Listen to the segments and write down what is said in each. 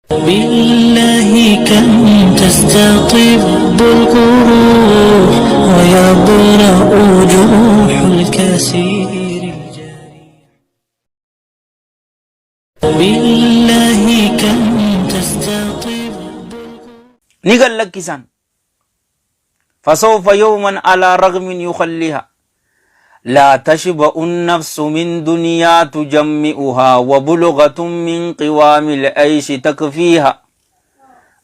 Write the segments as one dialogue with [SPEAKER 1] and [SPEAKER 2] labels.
[SPEAKER 1] بالله كم تستطب الجروح ويبرأ جروح الكثير الجارح. بالله كم تستطب
[SPEAKER 2] Ni gad lakkisan. Fasawfa yawman alaa ragmin yukhalliha. Laa tashba'u nafsu min dunyaa tujammi'uhaa wa bulghatun min qiwaamil ayshi takfiiha.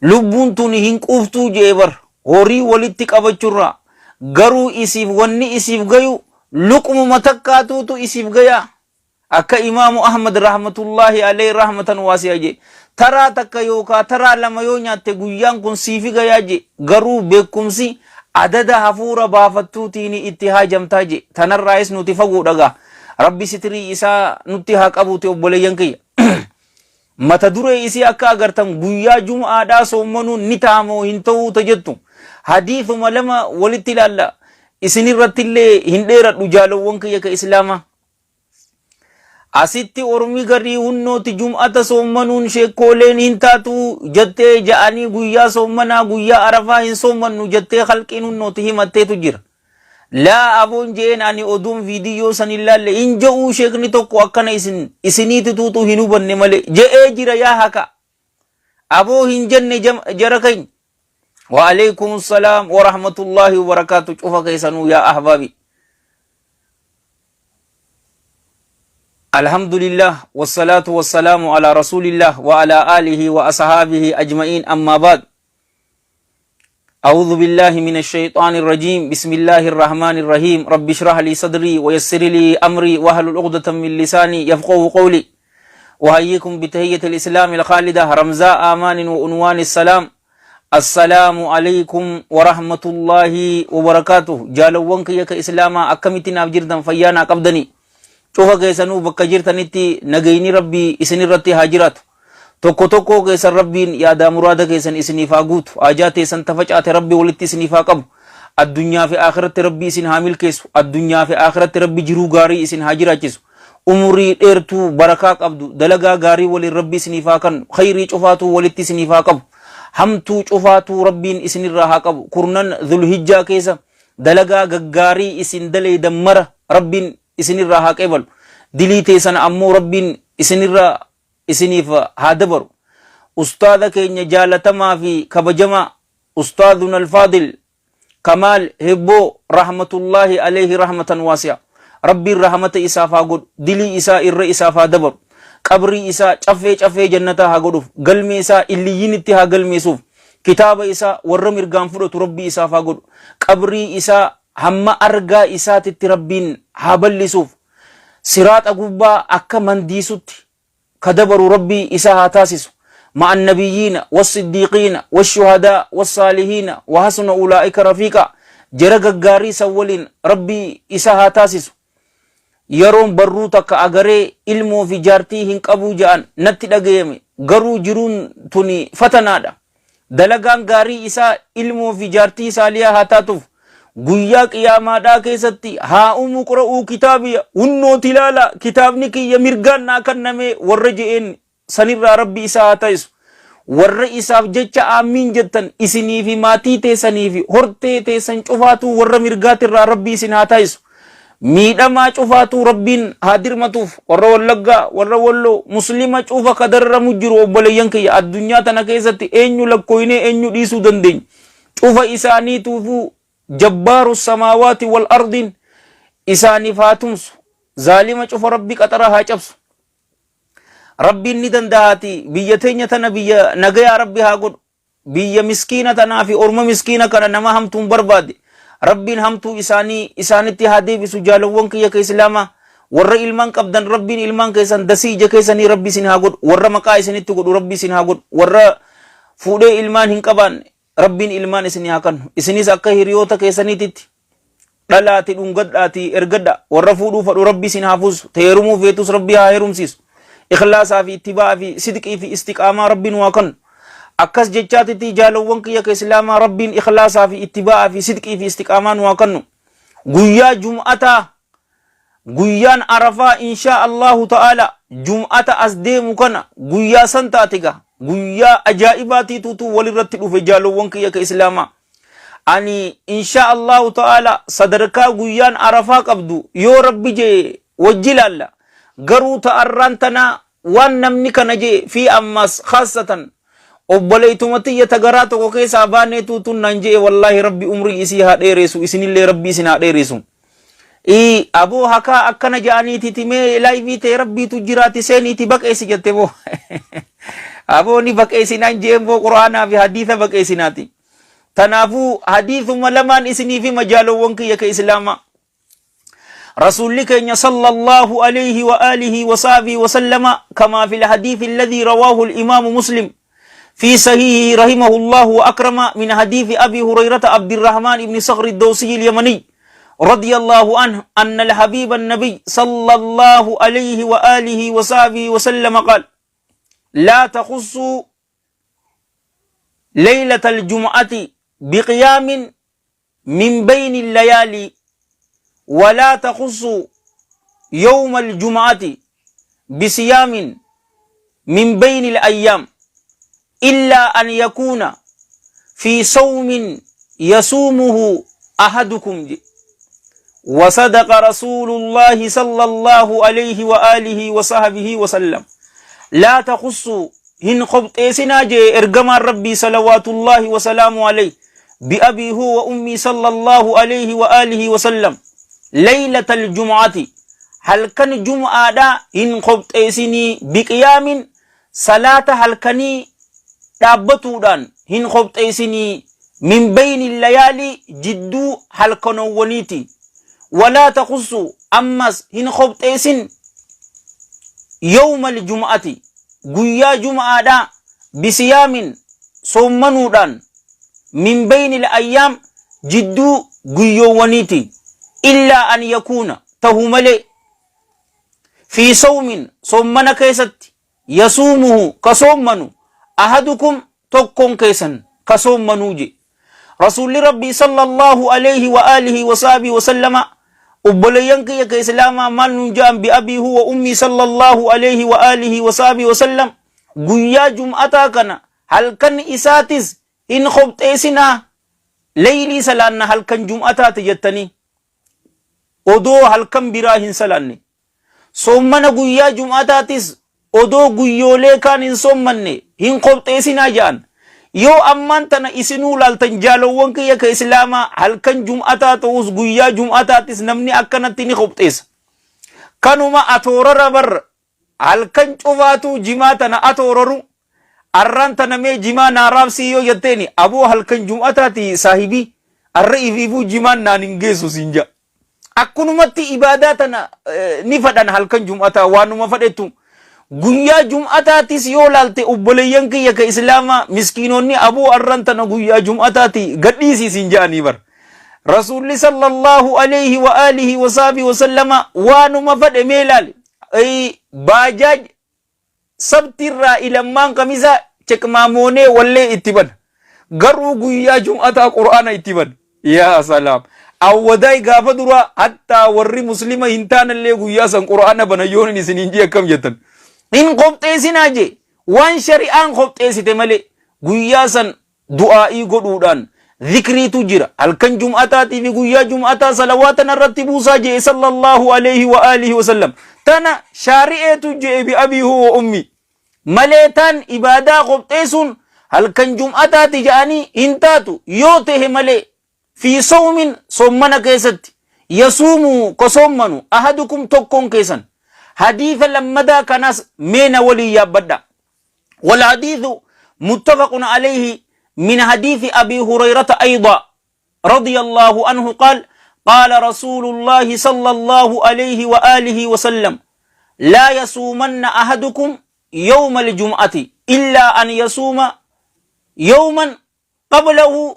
[SPEAKER 2] Lubbuun tuni hin quuftuu je'e bar horii walitti qabachurraa garuu isiif wanni isiif gayu luqmuma takkaatuutu isiif gayaa. Akka Imaamu Ahmad rahmatullaahi alayhi rahmatan waasi'a je taraa takka yookaa taraa lama yoo nyaatte guyyaan kun siifi gayaa je garuu beekkumsi adada hafuura baafattuutiini itti haajamtaa je tanarraayis nuti fagoodha gaa Rabbi sitirii isaa nutti haa qabuuti obboleeyyan kiyya. Mata duree isii akka agartan guyyaa jum'aadhaa soommanuun ni ta'a moo hin ta'uu ta jettu hadiisuma lama walitti ilaalla isinirrattillee hin dheeradhu jaalowwan kiyya ka islaamaa. Asitti ormi garii hunnooti jum'ata soommanuun sheekkooleen hin taatu jettee ja'anii guyyaa soommanaa guyyaa arafaa hin soommannu jettee khalqiin hunnooti himatteetu jira. Laa aboon je'een ani oduun viidiyyoo san hin laalle hin je'uu sheekni tokko akkana isin isiniiti tuutu hin hubanne malee je'ee jira yaa haka. Aboo hin jenne jara keenya. Wa alaikum salaam wa rahmatullahi wa barakaatu cufa keessanuu yaa ahbaabi. Alhamdulillah wassalatu wassalamu ala rasulillah wa ala alihi wa ashabihi ajma'in amma ba'd. أعوذ بالله من الشيطان الرجيم بسم الله الرحمن الرحيم رب اشرح لي صدري ويسر لي أمري واحلل عقدة من لساني يفقهوا قولي أحييكم بتحية الإسلام الخالدة رمزاء آمان وعنوان السلام السلام عليكم ورحمة الله وبركاته جالوان كيك إسلاما أكمتنا naaf jirtan fayyaa naa qabdanii cufa keessanuu bakka jirtanitti nagayni rabbii isinirratti haa jiraatu Tokko tokkoo keessan Rabbiin yaadaa muraada keessan isiniif haa guutu. Haajaa teessan ta facaate Rabbi walitti isiniif haa qabu. Addunyaa fi aakhiratti Rabbi isin haa milkeessu. Addunyaa fi aakhiratti Rabbi jiruu gaarii isin haa jiraachisu. Umurii dheertuu barakaa qabdu dalagaa gaarii waliin Rabbi isiniif haa kannu. Khayrii cufaatuu walitti isiniif haa qabu. Hamtuu cufaatuu Rabbiin isinirraa haa qabu. Kurnan Dhulhijjaa keessa dalagaa gaggaarii isin daleeydan mara Rabbiin isinirraa haa qeebalu. Dilii teessan ammoo Rabbiin isinirra isiniif haa dabaru. Ustaaza keenya jaalatamaa fi kabajamaa Ustaazuna Alfaadil Kamaal Hebboo Rahmatullaahi Aleyhi Rahmatan Waasi'a. Rabbiin rahmata isaaf haa godhu. Dilii isaa irra isaaf haa dabaru. Qabrii isaa caffee caffee jannataa haa godhuuf. Galmee isaa illiyyinitti haa galmeessuuf. Kitaaba isaa warra mirgaan fudhatu Rabbii isaaf haa godhu. Qabrii isaa hamma argaa isaatitti Rabbiin haa bal'isuuf. Siraaxa gubbaa akka mandiisutti ka dabaru Rabbi isa haa taasisu. Ma'a annabiyyiina wassiddiiqiina wasshuhadaa wassaalihiina wa hasuna ulaa'ika rafiiqa. Jara gaggaarii san waliin Rabbi isa haa taasisu. Yeroon barruu takka agaree ilmoo fi jaartii hin qabuu ja'an natti dhagayame. Garuu jiruun tuni fatanaadha. Dalagaan gaarii isaa ilmoo fi jaartii saaliyaa haa taatuuf. Guyyaa qiyaamaadhaa keessatti haa umu qra'uu kitaabiya hunnooti ilaala kitaabni kiyya mirgaan naa kanname warra je'een sanirraa Rabbi isaa haa taasisu. Warra isaaf jecha aammiin jettan isinii fi maatii teessanii fi hortee teessan cufaatuu warra mirgaatirraa Rabbi isin haa taasisu. Miidhamaa cufaatuu Rabbiin haa dirmatuuf. Warra Wallaggaa, warra Walloo, Muslima cufa ka dararamu jiru obboleeyyan kiyya addunyaa tana keessatti eenyu lakkooynee eenyu dhiisuu dandeenya. Cufa isaaniituufuu jabbaaru samaawaati wal ardiin isaaniif haa tumsu. Zaalima cufa Rabbi qaxara haa cabsu. Rabbiin ni danda'aati biyya teenya tana biyya nagayaa Rabbi haa godhu. Biyya miskiina tanaa fi orma miskiina kana nama hamtuun barbaade Rabbiin hamtuu isaanii isaanitti haa deebisu jaalawwan kiyya ka islaamaa warra ilmaan qabdan Rabbiin ilmaan keessan dasii ija keessanii Rabbi isin haa godhu warra maqaa isinitti godhu Rabbi isin haa godhu warra fuudhee ilmaan hin qabaanne Rabbiin ilmaan isin haa kannu isinis akka hiriyoota keessaniititti dhalaati dhungadhaati ergadha warra fuudhuu fadhu Rabbi isin haa fuusu ta heerumuu feetus Rabbi haa heerumsiisu ikhlaasaa fi ittibaa fi sidqii fi istiqaamaa Rabbi nu haa kannu akkas jechaatitti jaalawwan kiyya ka islaamaa Rabbiin ikhlaasaa fi ittibaa fi sidqii fi istiqaamaa nu haa kannu guyyaa jum'ataa guyyaan arafaa inshaa Allahu ta'ala jum'ata as deemu kana guyyaa san taate gaa. Guyyaa ajaa'ibaatiitutu walirratti dhufe jaalowwan kiyya ka Islaamaa. Ani insha Allahu ta'ala sadarkaa guyyaan Arafaa qabdu yoo Rabbi jee wajji laalla. Garuu ta arraan tanaa waan namni kana jee fi ammaas khaassatan obboleeytuma tiyya ta garaa tokko keessaa baaneetuu tun naan je'e wallaahi Rabbi umrii isii haa dheereessu isinillee Rabbi isin haa dheereessu. Ii aboo hakaa akkana ja'aniititi mee laayivii tee rabbiitu jiraati seeniiti baqeessi jette boo. Aboo ni baqeessinaan je'een boo qur'aanaa fi hadiisa baqeessinaati. Tanaafuu hadiisuma lamaan isiniif hima jaalowwan kiyya ka islaamaa. Rasuulli keenya sallallahu alayhi wa alihi wa sahbihi wa sallama kamaa fil hadiisi alladhii rawaahu al-imaamu Muslim في صحيحه رحمه الله وأكرم من حديث أبي هريرة عبد الرحمن بن صخر الدوسي اليمني رضي الله عنه أن الحبيب النبي صلى الله عليه وآله وصحبه وسلم قال لا تخصوا ليلة الجمعة بقيام من بين الليالي ولا تخصوا يوم الجمعة بصيام من بين الأيام إلا أن يكون في صوم يصومه أحدكم وصدق رسول الله صلى الله عليه وآله وصحبه وسلم لا تخصوا hin qobxeesinaa jee ergamaan Rabbii salawaatullaahi wasalaamu alayhi bi'abii huwa ummii sallallahu alayhi wa aalihi wasallam laylatal jumu'ati halkan jumu'aadhaa hin qobxeesinii biqiyaamin salaata halkanii dhaabbatuudhaan hin qobxeesinii min bayni layaalii jidduu halkanoowwaniiti walaa takhussu ammas hin qobxeesin yawmal jumu'ati guyyaa jum'aadhaa bisiyaamin soommanuudhaan min baynil ayyaam jidduu guyyoowwaniiti illaa an yakuuna tahu malee fi sawmin soommana keessatti yasuumuhu ka soommanu ahadukum tokkoon keessan ka soommanuu je Rasuulli Rabbii sallallahu alayhi wa alihi wa sahbihi wa sallama obboleeyyan kiyya ka islaamaa maal nuun ja'an bi abii huwa ummii sallallahu alayhi wa alihi wa sahbihi wa sallam guyyaa jum'ataa kana halkan isaatis hin khobxeesinaa leeylii salaanna halkan jum'ataati jettanii odoo halkan biraa hin salaanne Soommana guyyaa Jum'ataatis odoo guyyoolee kaan hin soommanne hin kophxeesinaa ja'an. Yoo ammaan tana isinuu laaltan jaalowwan kiyya ka Islaamaa halkan Jum'ataa ta'us guyyaa Jum'ataatis namni akkanatti ni kophxeessa. Kanuma atoorara bar halkan cufaatuu jimaa tana atooraru arraan tana mee jimaa naa raabsii yoo jetteeni aboo halkan Jum'ataati saahibii arra ifiifuu jimaan naan hin geessu siin ja'a. Akkunumatti ibaadaa tana ni fadhan halkan jum'ataa waanuma fadhettu. Guyyaa jum'ataatis yoo laalte obboleeyyan kiyya ka islaamaa miskiinonni aboo arran tana guyyaa jum'ataati gadhiisii siin ja'anii bar. Rasuulli sallallahu alayhi wa alihi wa sahbihi wa sallama waanuma fadhe mee laali. Baajaaj Sabtiirraa ilammaan kamisaa ceqmaamoonee wallee itti bana. Garuu guyyaa jum'ataa qur'aana itti bana. Yaa salaam. Awwadaay gaafa duraa hattaa warri muslima hin taanellee guyyaa san qur'aana bana yoon inni isiniin jee akkam jettan. Hin qopheessinaa jee waan shari'aan qopheessite malee guyyaa san du'aa'ii godhuudhaan zikriitu jira. Halkan jum'ataatii fi guyyaa jum'ataa salawaata narratti buusaa je'e sallallahu alayhi wa aalihi wa sallam. Tana shaari'eetu je'e bi abii huwa wa ummi. Malee taan ibaadaa qopheessuun halkan jum'ataati je'anii hin taatu yoo ta'e malee fi sawmin soommana keessatti yasuumu ka soommanu ahadukum tokkoon keessan. Hadiisa lammadaa kanas mee na waliin yaabbadha. والحديث متفق عليه من حديث أبي هريرة أيضا رضي الله عنه قال قال رسول الله صلى الله عليه وآله وسلم لا يصومن أحدكم يوم الجمعة إلا أن يصوم يوما qablahu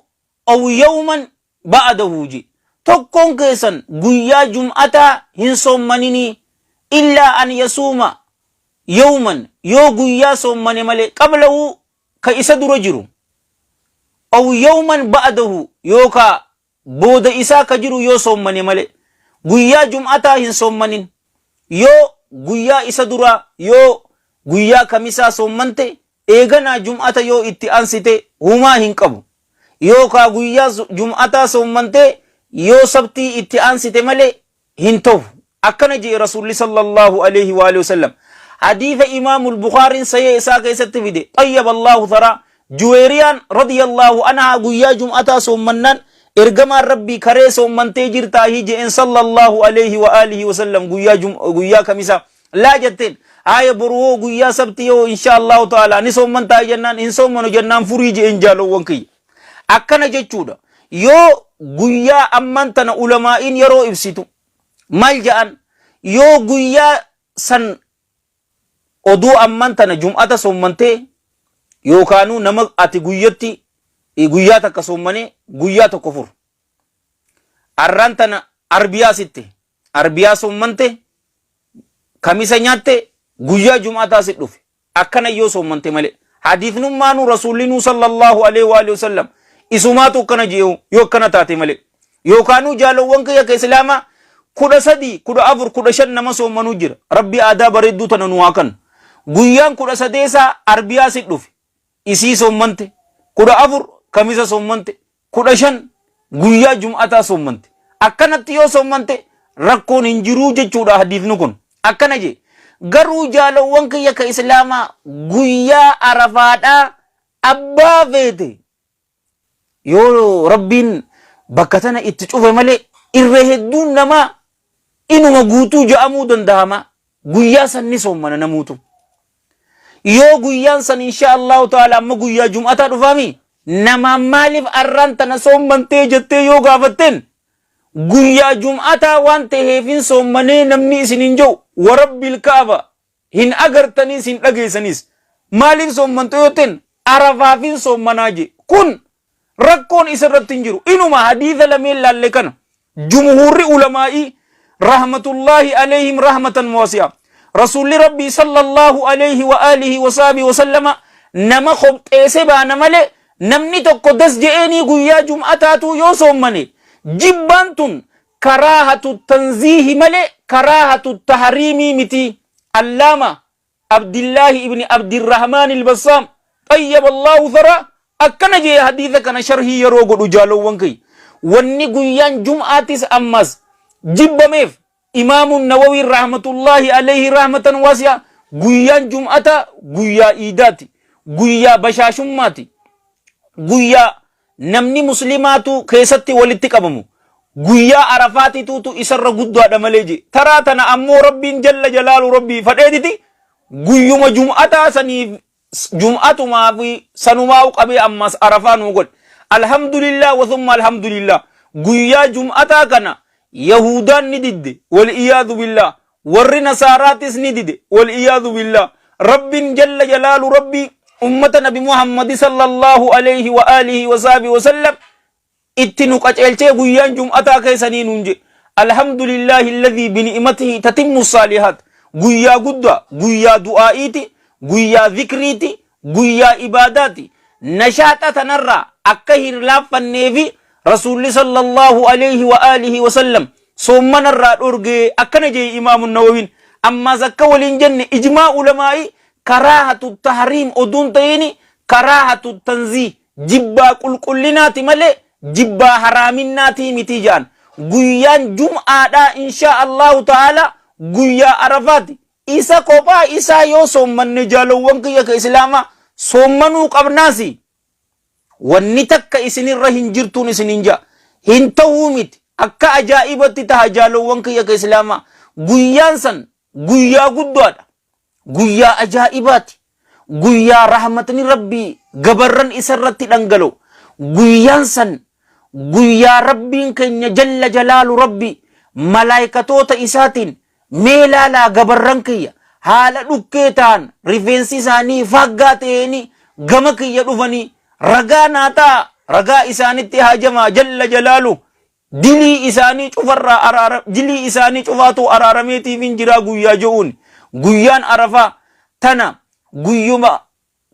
[SPEAKER 2] aw yawman ba'dahu je tokkoon keessan guyyaa jum'ataa hin soommaninii illaa an yasuuma yawman yoo guyyaa soommane malee qablahu ka isa dura jiru aw yawman ba'dahu yookaa booda isaa ka jiru yoo soommane malee guyyaa jum'ataa hin soommanin yoo guyyaa isa duraa yoo guyyaa kamisaa soommante Eeganaa jum'ata yoo itti ansite humaa hin qabu. Yookaa guyyaa jum'ataa soommantee yoo sabtii itti ansite malee hin tahu. Akkana je'e Rasuulli sallallaahu aleyhi wa aalihi wasallam. Hadiisa Imaamul Bukhaariin sahih isaa keessatti fide. Xayyaballaahu tharaa. Juweeriyaan radiyallaahu anhaa guyyaa jum'ataa soommannaan ergamaan Rabbii karee soommantee jirtaahii je'een sallallaahu aleyhi wa aalihi wasallam guyyaa guyyaa kamisaa. Laa jetteen. Haaya boru hoo guyyaa sabtii hoo inshaa Allahu ta'ala ni soommantaa jennaan hin soommanu jennaan furii je'een jaalowwan kiyya. Akkana jechuudha. Yoo guyyaa ammaan tana ulamaa'iin yeroo ibsitu maal ja'an yoo guyyaa san oduu ammaan tana jum'ata soommantee yookaanuu nama ati guyyatti guyyaa takka soommanee guyyaa tokko furu. Arraan tana arbiyaa sitte arbiyaa soommante kamisa nyaatte guyyaa jum'ataa sit dhufe. Akkana yoo soommante malee. Hadiisnummaanuu rasuullinuu sallallahu alaihi wa alihi wasallam isumaatu akkana je'u yoo akkana taate malee. Yookaanuu jaalowwan kiyya ka islaamaa 13, 14, 15 nama soommanuu jira. Rabbi aadaa bareedduu tana nu haa kannu. Guyyaan 13 arbiyaa sit dhufe. Isii soommante. 14 kamisa soommante. 15 guyyaa jum'ataa soommante. Akkanatti yoo soommante rakkoon hin jiruu jechuudha hadiisni kun. Akkana jee. Garuu jaalowwan kiyya ka islaamaa guyyaa arafaadhaa abbaa feete yoo rabbiin bakka tana itti cufe malee irra hedduun namaa inuma guutuu ja'amuu dandahama. Guyyaa san ni soommana namuutu. Yoo guyyaan san insha Allahu ta'ala amma guyyaa jum'ataa dhufaami namaan maaliif arraan tana soommantee jettee yoo gaafatteen guyyaa jum'ataa waan taheefin soommanee namni isin hin jedhu warabbil ka'aba hin agartaniis hin dhageessaniis maaliif soommante yoo jetteen arafaafin soommanaa je kun Rakkoon isa irratti hin jiru. Inuma hadiisa lameen laalle kana jumhuurri ulamaa'ii rahmatullaahi alayhim rahmatan waasi'a. Rasuulli Rabbii sallallahu alayhi wa aalihi wa sahbihi wa sallama nama kophxeese baana malee namni tokko das je'eenii guyyaa jum'ataatuu yoo soommane jibbaan tun karaahatu tanziihi malee karaahatu tahriimii miti. Allaama Abdillaahi ibni Abdirrahmaan Ilbassaam xayyaballaahu tharaa akkana jee hadiisa kana sharhii yeroo godhu jaalowwan kiyya wanni guyyaan jum'aatis ammas jibbameef imaamuun nawawiin rahmatullaahi alayhi rahmatan waasi'a guyyaan jum'ata guyyaa iidaati guyyaa bashaashummaati guyyaa namni muslimaatu keessatti walitti qabamu guyyaa arafaatituutu isarra guddaadha malee je taraa tana ammoo rabbiin jalla jalaalu rabbii fadheetiti guyyuma jum'ataa saniif jum'atumaa fi sanumaa'u qabee ammas arafaa nuu godhe alhamdulillah wa thumma alhamdulillah guyyaa jum'ataa kana yahuudaan ni didde wal iyaadu billah Warri nasaaraatis ni dide. Wal-iyaadhu billaah. Rabbiin jalla jalaalu Rabbii ummata nabi Muhammadi sallallahu alayhi wa aalihi wa sahbihi wa sallam itti nu qaceelchee guyyaan jum'ataa keessanii nuun jedhe. Alhamdulillaahi alladhii bini'imatihi tatimmu saalihaat. Guyyaa guddaa, guyyaa du'aa'iiti, guyyaa zikriiti, guyyaa ibaadaati. Nashaaxa tanarraa akka hin laaffanneefi Rasuulli sallallahu alayhi wa aalihi wa sallam soommana irraa dhorge akkana jee Imaamu Nawawiin. Ammaas akka waliin jenne ijmaa ulamaa'ii karaahatu tahriim oduun ta'ini karaahatu tanziih jibbaa qulqullinaati malee jibbaa haraaminaatii miti ja'an. Guyyaan jum'aadhaa inshaa Allahu ta'ala guyyaa Arafaati. Isa kophaa isaa yoo soommanne jaalowwan kiyya ka islaamaa soommanuu qabnaasi. Wanni takka isinirra hin jirtuun isinin ja'a. Hin ta'uu miti. Akka ajaa'ibatti taha jaalowwan kiyya ka islaamaa. Guyyaan san guyyaa guddaadha. Guyyaa ajaa'ibaati. Guyyaa rahmatni Rabbii gabarran isarratti dhangala'u. Guyyaan san guyyaa Rabbiin keenya jalla jalaalu Rabbii malaaykatoota isaatiin Mee laalaa gabarran kiyya haala dhukkee ta'an rifeensi isaanii faaggaa ta'eeni gama kiyya dhufanii ragaa naa ta'a ragaa isaanitti haajamaa jalla jalaalu dilii isaanii cufarraa araara dilii isaanii cufaatu araarameetiifin jiraa guyyaa je'uun guyyaan arafaa tana guyyuma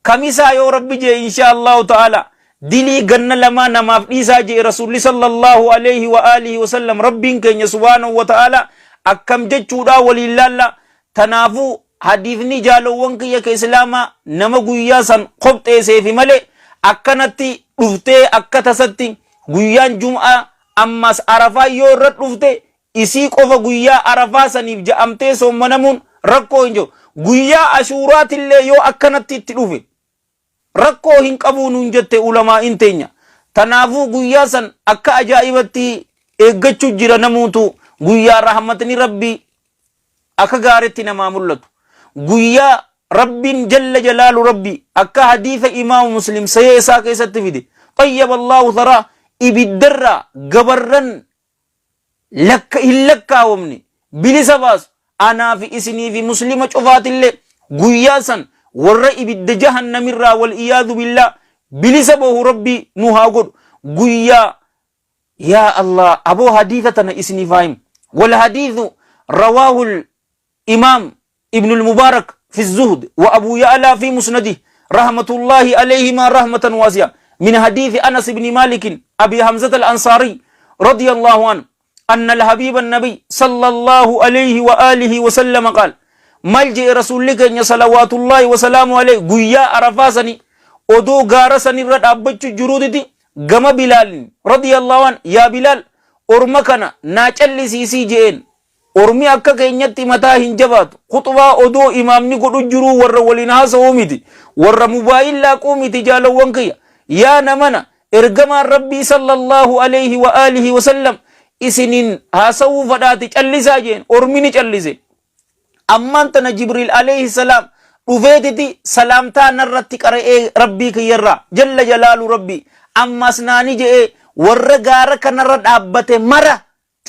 [SPEAKER 2] Kamisaa yoo Rabbi je'e inshaa Allahu ta'ala dilii ganna lamaa namaaf dhiisaa je'e Rasuulli sallallahu alayhi wa alihi wa sallam Rabbiin keenya subhaanahu wa ta'ala akkam jechuudhaa waliin laalla tanaafuu Hadiisni jaalowwan kiyya ka Islaamaa nama guyyaa san kopxeeseefi malee akkanatti dhuftee akka tasatti guyyaan Jum'aa ammaas Arafaa yoo irra dhufte isii qofa guyyaa Arafaa saniif ja'amtee soommanamuun rakkoo hin jiru. Guyyaa Ashuuraatillee yoo akkanatti itti dhufe rakkoo hin qabuu nuun jette ulamaa'iin teenya. Tanaafuu guyyaa san akka ajaa'ibatti eeggachu jira namuutu guyyaa rahmatni Rabbii akka gaaritti namaa mul'atu. Guyyaa Rabbiin jalla jalaalu Rabbii akka hadiisa imaamu Muslim sahih isaa keessatti fide xayyaba Allahu tharaa ibiddarraa gabarran lakka hin lakkaawamne bilisa baasu anaa fi isinii fi muslima cufaatillee guyyaa san warra ibidda jahannamirraa wal iyaadu billaa bilisa bahu Rabbii nu haa godhu guyyaa yaa Allah aboo hadiisa tana isiniif haa himu wal hadiisu rawaahul imaam ibnul mubaarak fi zuhd wa abu ya'laa fi musnadih rahmatullahi alayhima rahmatan waasi'a min hadiisi anas ibni maalikin abi hamzata al-ansaari radiyallahu anhu أن الحبيب النبي صلى الله عليه وآله وسلم قال مال جئ رسول لك صلوات الله وسلامه عليه قيا عرفاسني odoo gaara sanirra dhaabbachuu jiruutiti gama Bilaal radiyallahu an yaa Bilaal orma kana naa callisiisii je'een ormi akka keenyatti mataa hin jabaatu khuxbaa odoo imaamni godhu jiruu warra waliin haasa'uu miti warra mubaayil laaquu miti jaalawwan kiyya yaa namana ergamaan rabbii sallallahu alayhi wa alihi wa sallam isinin haasa'uu fadhaati callisaa jeen ormi ni callise Ammaan tana Jibriil alayhi salaam dhufeetiti salaamtaa narratti qara'ee Rabbii kiyyarraa jalla jalaalu Rabbii ammaas naani je'ee warra gaara kanarra dhaabbate mara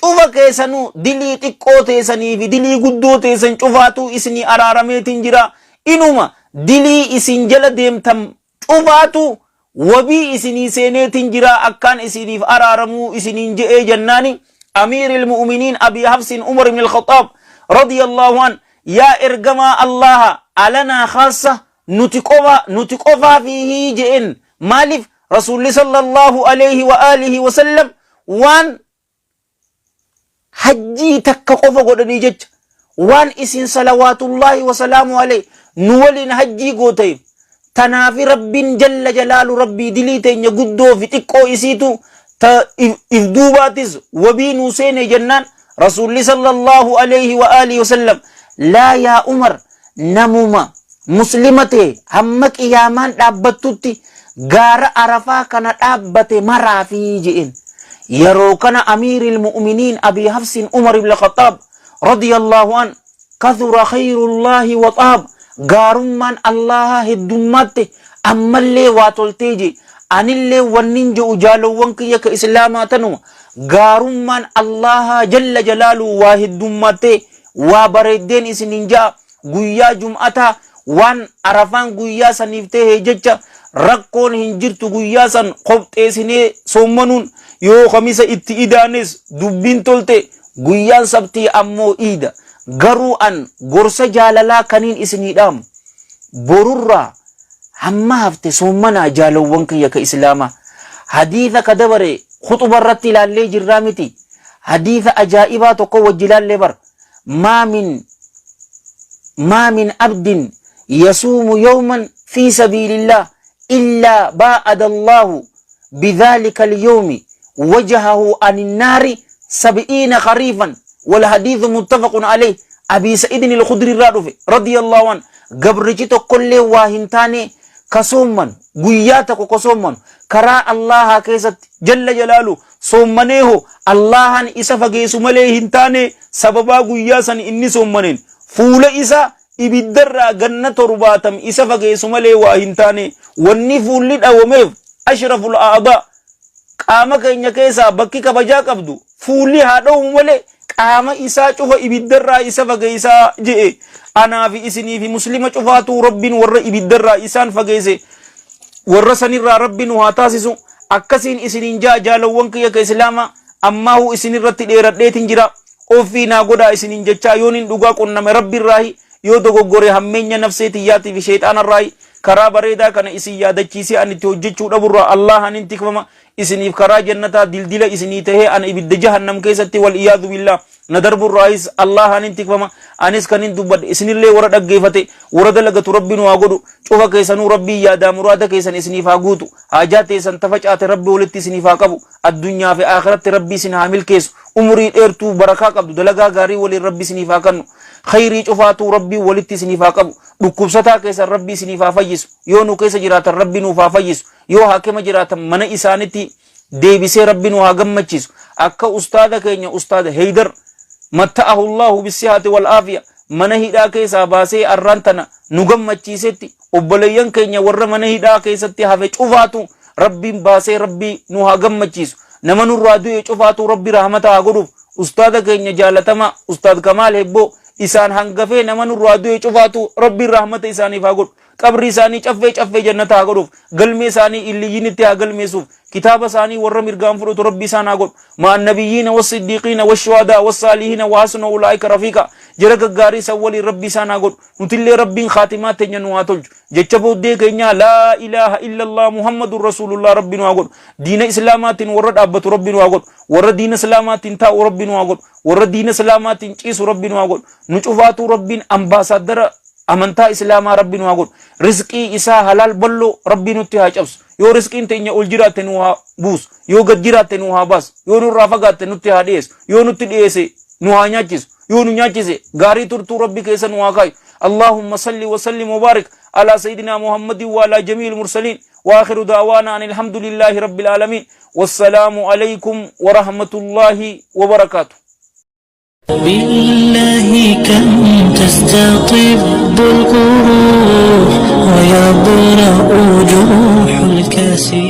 [SPEAKER 2] cufa keessanuu dilii xiqqoo teessanii fi dilii guddoo teessan cufaatuu isinii araarameetiin jira inuma dilii isin jala deemtan cufaatu wabii isinii seeneetiin jiraa akkaan isiniif araaramuu isiniin je'ee jennaani amiiril mu'miniin abii hafsin umar ibn al-khaxaab radiyallahu an yaa ergamaa allaha alanaa khaassa nuti qofa nuti qofaa fiihii je'een maaliif rasuulli sallallahu alayhi wa alihi wa sallam waan hajjii takka qofa godhanii jecha waan isin salawaatullaahi wasalaamu alayhi nu waliin hajjii gooteef tanaafi rabbiin jalla jalaalu rabbii dilii teenya guddoo fi xiqqoo isiitu ta if duubaatis wabii nuu seene jennaan rasuulli sallallahu alayhi wa alihi wasallam laa yaa umar namuma muslima ta'e hamma qiyaamaan dhaabbattutti gaara arafaa kana dhaabbate maraafi je'een. Yeroo kana amiiril mu'miniin Abii Hafsin Umar ibn Khaxaab radiyallahu an kathura khayrullaahi wa xaab gaarummaan Allaahaa heddummaatte ammallee waa toltee je anillee wannin je'u jaalowwan kiyya ka islaamaa tanuma gaarummaan Allaahaa jalla jalaaluu waa heddummaattee waa bareeddeen isiniin ja'a guyyaa jum'ataa waan arafaan guyyaa saniif ta'e jecha rakkoon hin jirtu guyyaa san kopxeesinee soommanuun yoo kamisa itti idaanes dubbiin tolte guyyaan sabtii ammoo iida garuu an gorsa jaalalaa kaniin isinii dhaamu borurraa hamma hafte soommanaa jaalowwan kiyya ka islaamaa hadiisa ka dabare khuxuba irratti ilaallee jirraa miti Hadiisa ajaa'ibaa tokko wajji laallee bar. Maa min maa min abdin yasuumu yawman fi sabiilillah illaa baa'ada Allaahu bidhaalika al-yawmi wajhahu anin naari sab'iina khariifan wal hadiithu muttafaqun alayh Abii Sa'iidin al-Khudri irraa dhufe radiyallahu an gabrichi tokkollee waa hin taane ka soomman guyyaa tokko ka soomman karaa Allaahaa keessatti jalla jalaalu Soommaneeho Allaahaan isa fageessu malee hin taane sababaa guyyaa san inni soommaneen fuula isa ibiddarraa ganna torbaatam isa fageessu malee waa hin taane wanni fuulli dhawameef ashraful a'adaa qaama keenya keessaa bakki kabajaa qabdu fuulli haa dhawamu malee qaama isaa cufa ibiddarraa isa fageessaa je'e anaa fi isinii fi muslima cufaatuu rabbiin warra ibiddarraa isaan fageesse warra sanirraa rabbi nu haa taasisu Akkasiin isiniin ja'a jaalowwan kiyya ka islaamaa ammaahuu isinirratti dheeradheetin jira offii naa godhaa isiniin jechaa yoonin dhugaa qunname Rabbirraahi yoo dogoggore hammeenya nafsee tiyyaatii fi sheyxaanarraahi karaa bareedaa kana isin yaadachiisee an itti hojjechuu dhaburraa Allaahaan hin tikfama Isiniif karaa jannataa dildila isinii tahee ana ibidda jahannam keessatti wal iyaadu billah na darburraayis Allaahaan tikfama. Anis kanin dubbadhe, isinillee warra dhaggeeffate warra dalagatu Rabbi nu haa godhu. Cufa keessanuu Rabbiin yaadaa muraada keessan isiniif haa guutu. Haajaa teessan tafacaate Rabbi walitti isiniif haa qabu. Addunyaa fi akhiratti Rabbi isin haa milkeessu. Umurii dheertuu barakaa qabdu dalagaa gaarii waliin Rabbi isiniif haa kennu. Khayrii cufaatuu Rabbi walitti isiniif haa qabu. Dhukkubsataa keessan Rabbi isiniif haa fayyisu. Yoo nu keessa jiraatan Rabbi nuuf haa fayyisu. Yoo haakima jiraatan mana isaanitti deebisee Rabbi nu haa gammachiisu. Akka ustaada keenya Ustaada Heydar matta'ahu Allahu bissihati wal aafiya mana hidhaa keessaa baasee arraan tana nu gammachiisetti, obboleeyyan keenya warra mana hidhaa keessatti hafe cufaatu Rabbiin baasee Rabbi nu haa gammachiisu. Nama nurraa du'e cufaatu Rabbi rahmata haa godhuuf. Ustaada keenya jaalatamaa Ustaad Kamaal Hebboo isaan hangafee nama nurraa du'e cufaatu Rabbiin rahmata isaaniif haa godhu. Qabrii isaanii caffee caffee jannata haa godhuuf. Galmee isaanii illiyyinitti haa galmeessuuf. Kitaaba isaanii warra mirgaan fudhatu Rabbi isaan haa godhu. Ma'a nabiyyiina wassiddiiqiina washuhadaa wassaalihiina wahasuna ulaa'ika rafiiqa. Jara gaggaarii san waliin Rabbi isaan haa godhu. Nutillee Rabbiin khaatimaa teenya nu haa tolchu. Jecha booddee keenyaa laa ilaaha illallah Muhammadun rasuulullah Rabbi nu haa godhu. Diina Islaamaatiin warra dhaabbatu Rabbi nu haa godhu. Warra diina Islaamaatiin taa'u Rabbi nu haa godhu. Warra diina Islaamaatiin ciisu Rabbi nu haa godhu. Nu cufaatuu Rabbiin ambaasaaddara amantaa Islaamaa Rabbi nu haa godhu. Rizqii isaa halaal bal'oo Rabbi nutti haa cabsu. Yoo rizqiin teenya ol jiraatte nu haa buusu. Yoo gad jiraatte nu haa baasu. Yoo nurraa fagaatte nutti haa dhiyeessu. Yoo nutti dhiyeesse nu haa nyaachisu. Yoo nu nyaachise gaarii turtuu Rabbi keessa nu haa kaayu. Allahumma salli wa sallim wa barik ala sayyidina Muhammadin wa ala jamiil mursaliin. Wa akhiru da'waana anil hamdulillahi rabbil aalamiin. Wassalaamu alaykum wa rahmatullahi wa barakaatuh.
[SPEAKER 1] بالله كم تستطب القروح ويبرأ جروح الكسير.